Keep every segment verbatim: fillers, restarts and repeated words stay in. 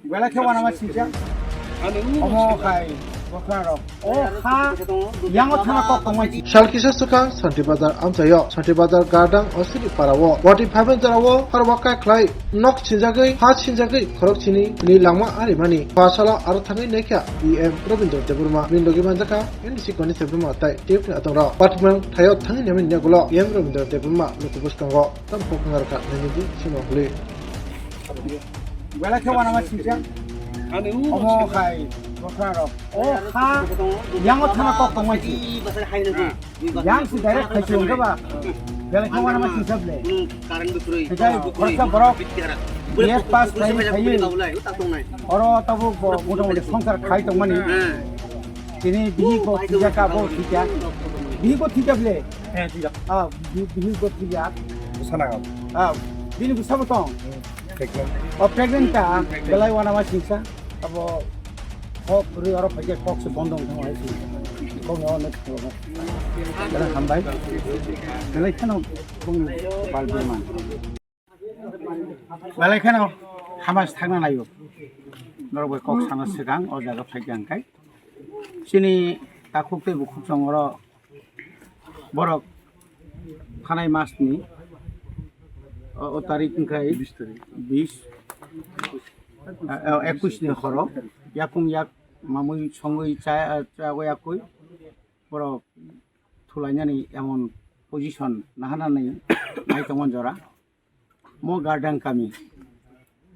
Belai khe uanama singcha. Omo khai bokhrarok. O ha yango thana kok tongmani. Sal kisa swkang Santi Bazar amchaio, Santi Bazar gardang o sini parao, wati phaben jorao harwa kai khlai nok sinjagwi, ha sinjagwi khorok sini ni langma arimani. Pasala aro thangwi naikha P M Rabindra Debbarma, bini logi manjakha N D C koni Debbarma tai T F ni atongrok. Patmang thaio thangwi naimani yagulo P M Rabindra Debbarma luku bwskango tam kok ngarkha naimani sima huli. Belai khe uanama singcha. Omo khai bokhrarok. O ha yango thana kok tongmani. Yang si direct khai si wngkha ba. Belai khe uanama singcha ble. Hitai khoroksa borok B S pass khai khai. Oro tabuk bo motamoti songsar khai tongmani. Tini bihi ko thijak ka bo thijak. Bihi ko thijak ble. Ah, bi-, bihi ko thijak. Sana ka. Ah, bini bwsa bo tong. Pregnant. O pregnant ta, belai uanama singcha. Abo kok rwi oro phaikhe kok se bondo wngthang hai singcha. Kok no ne thang. Belai hambai. Belai kheno bung bal bwrman. Belai kheno hama se thangna naio. Norok bai kok sana swkang o jaga phaikha hwnkhe. Chini takhuk tei bukhuk chong oro borok thanai mas ni o, o tarik wngkhai bis, a, a, ekwis ni horo yakung yak mamui songwi cha, chagwi yakui borok thulainani emon position nahanani nai tongmani jora. Mo Gardang kami,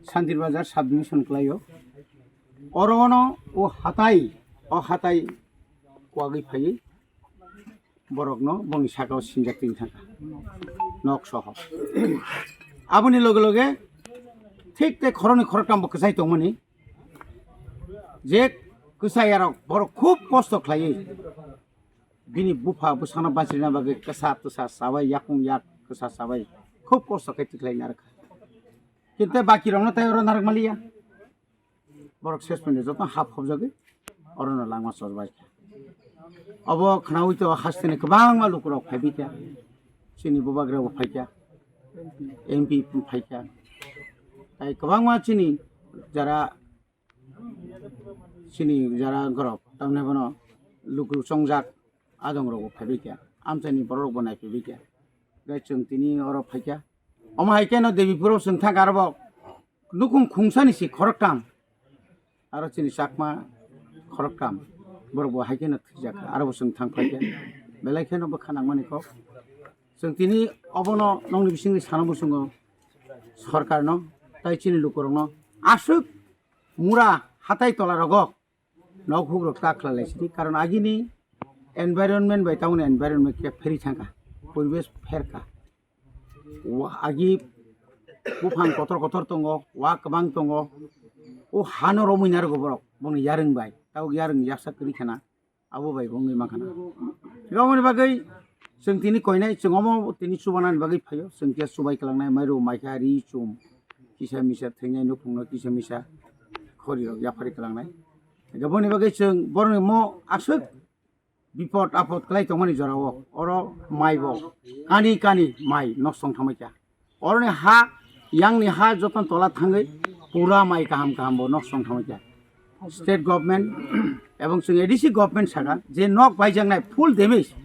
Santir Bazar sub division kwlaio. Oro ono o hatai, o hatai kuagwi phaiwi borokno bongni sakao sinjak twi thangkha, nok soho. Aboni loge loge thik tei khoroknwi khoroktham bo kwchai tongmani, je kwchai arok borok khub kosto khlaiwi bini bupha bwsano bachirina bagwi kwsa twsa chabai, yakung yak kwsa chabai khub kosto khe tikhlai narwkha. Kintu baki rokno tai oro narwk maliya. Borok ses phaino joto hap hopjagwi orono langma chosbai kha. Obo khnaui to hasteni kwbangma lukurok phaibai kha. Chini bubagrabo phaikha, M P phaikha. Tai kwbangma chini jara chini jara gorok, tamni bono luku chongjak adongrokbo phaibai kha, amchaini bororokbo naiphaibai kha. Gai chwng tini oro phaikha. Omo hai kheno Debipuro chwng thangkha, aro bo nukhung khungsani si khoroktham, aro chini Chakma khoroktham, borokbo hai kheno thwijak kha, aro bo chwng thang phaikha. Belai kheno bwkha nangmani kok. Chwng tini obono nokni bisingni sana muchungo sorkarno, tai chini lukurokno aswk mura hatai tola rogo nok hugrok ta khlai lai sidi, karon agini environment bai tamoni environment khe pheri thangkha, poribesh pherkha. Wa-, agi buphang kotor kotor tongo, wa kwbang tongo, o hano romwi narwgo borok, bongni yarwng bai, tabuk yarwng yaksa kwrwi khana, abo bai bongni mankha na. Aboni bagwi chwng tini koinai, chwng omo tini chubanani bagwi phaio, chwng khe chubai kwlangnai, mairu maikha, ri chum, kisa misa thwinai, nukhungno kisa misa khorirok yaphari kwlangnai. Aboni bagwi chwng borokni mo aswk bipot apot kwlai tongmani jorao, oro mai bo kani kani mai nok song thangbai kha. Oroni ha, yangni ha joton tola thangwi pura mai kaham kaham bo nok song thangbai kha. State government ebong chwng A D C government saka je nok baijaknai full damage,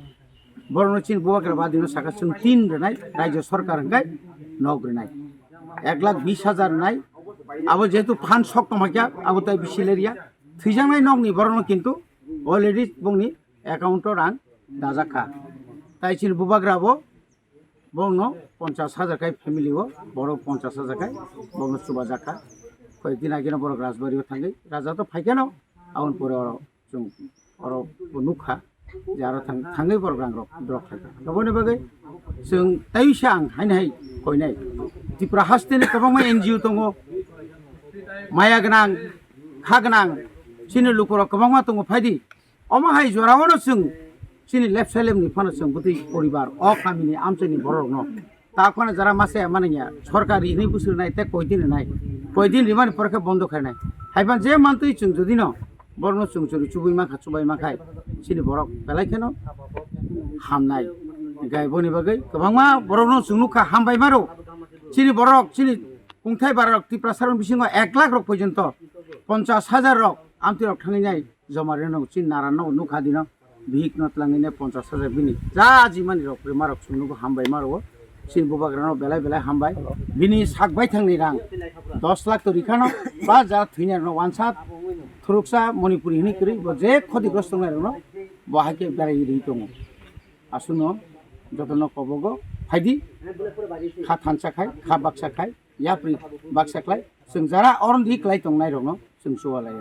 borokno chini bubagra badino saka chwng tin rwnai, rajyo sarkar hwnkhe nok rwnai ek lakh bis hajar rwnai. Abo jehetu phan sok tongma kya, abo tai bisi lerya. Thwijaknai nokni borokno kintu already bongni account o rang dajak kha. Tai chini bubagra bo bongno ponchas hajar kai family o, borok ponchas hajar kai bongno chubajak kha. Koi din ageno borok Rajbari o thangwi raja to phaikhe no, aboni pore oro chwng oro bo nukha je aro thang-, thangwi borok rang rok drop khaikha. Aboni bagwi chwng tai sa ang haino hai koinai Tripura hasteni kwbangma N G O tongo, maya gwnang, kha gwnang, chini lukurok kwbangma tongo, phaidi. Omo hai jorao no chwng chini left side ni phano chwng bwtwi poribar o kamini amchaini borok no ta khona jara masa ya mani ya sorkar rini busur nai te koi din nai, koi din rimani pore khe bondo khai nai. Haiban je mantwi chwng jodi no borok no chwng chwri chubui mankha, chubai mankhai chini borok belai kheno hamnai. Gai boni bagwi kwbangma borok no chwng nukha hambai maro chini borok chini kungthai barok Tiprasa rok bisingo ek lakh rok porjonto ponchas hajar rok amtwi rok thangwi nai joma rino chini nara no nukha dino bihik no twlangwi nai ponchas hajar bini ja jimani rok rima rok chwng nugo hambai ma rwo chini bubagra no belai belai hambai bini sak baithang ni rang dos lakh to rikhano plus jara thwinai rok no wansa thuruksa Manipuri hini kwrwi bo je khoti grosto wngnai rok no bo hai khe berai ri tongo. Aswkno jotono kobogo phaidi, kha thansa khai, kha baksa khai, yapri baksa khlai, chwng jara oroni klai tongnai rokno chwng chuwalai.